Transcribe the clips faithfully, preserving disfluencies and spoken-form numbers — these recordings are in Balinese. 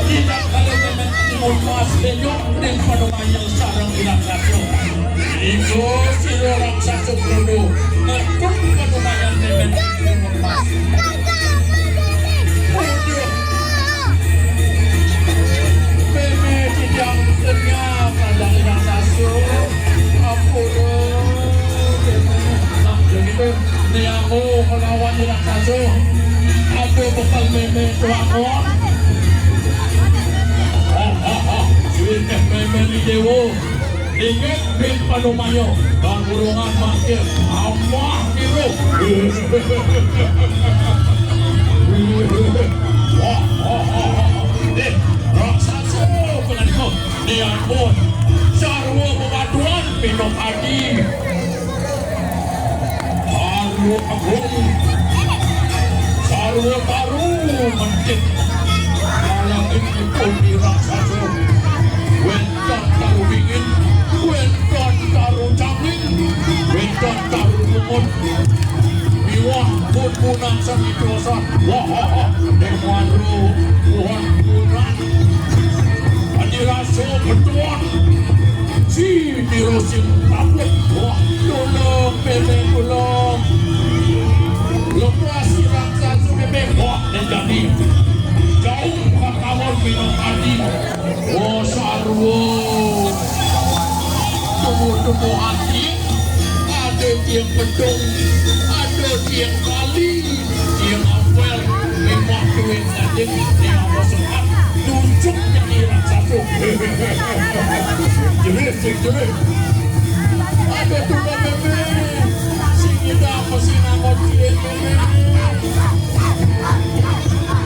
Kita kalau memang mau mas, benyok ning panumayang sareng Ira Sasro. Iku sira raksasa Brana, ngetut panumayang memang mas. Waduh. Meme tidak kenyang, ada Ira Sasro. Ampun. Nah, begitu. Niangu nglawan Ira Sasro. Aduh, bekel meme tuangon. Ha, ha, ha. Suwiteh meme Dewa. Inggih bin panumaya. Kang Wurungan mangkir. Amah niru. Wah, wah, wah, wah. Eh, raksasa pengaliko. Niangu. Sarwa pepatuan minangka Sarwa agung, sarwa taru mentit. Malangit ipun raksasa. Wénten taru bingin, wénten taru cangin, wénten taru bungut. Miwah pun-punan sami dosan. Wah, wah, wah. Dék Wanru, Tuhan Tuhan. Panirasa betuan. Si Niro sing tablet. Wah, tulung, bébék tulung. Lepas si raksasa bébék. Wah, dan jadi. Jauh kakawon minum adi. Wah, sarwa. Tunggu-tunggu adi. Ada tiang pedung. Ada tiang kali. Tiang apel. Memang duit Adik, ning apa sekat, tunjuk nyai raksasa. Jelas, sing jelas. Ada tukang meme. Sing kita apa sing nangkut cilik meme.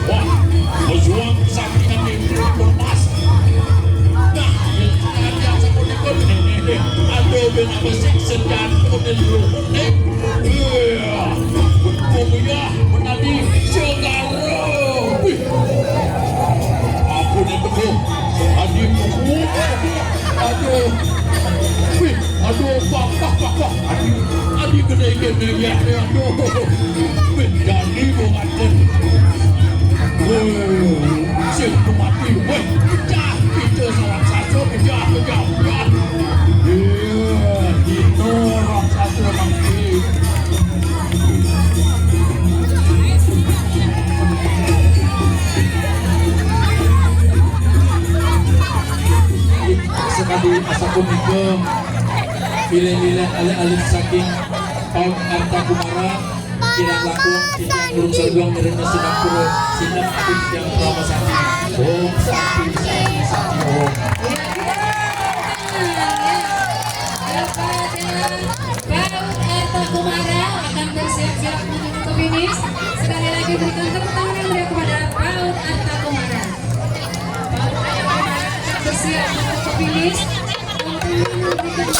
Wah, pejuang kesaktian itu lepas. Nah, yang biasa pun ikut. Ada ben apa sing senjata pun dulu. Nih, iya. Pokoknya, menadi segala. Wih. Aku ni teko. Adi teko. Aduh. Wih, aduh, pak, pak, pak, pak. Adi, adi gedé-gedé ya, aduh. Wih, jadi bukan. Wih, sing mati. Wih, pecah. Kita salah satu, pecah, pecah, pecah. Iya, kita orang satu mati. Sekadi asapunika, pilih-pilih alit-alit saking Paut Arta Kumara, kirang langkung titiang Guru Sarjuang nirena sinampura sinep titiang Parama Santi. Om Santi, Santi, Santi, Om. Kepada Paut Arta Kumara akan bersiap-siap menuju ke finish. Sekali lagi berikan tepuk tangan yang meriah kepada Paut Arta Kumara. Paut Arta Kumara akan bersiap menuju ke finish. Untuk memberikan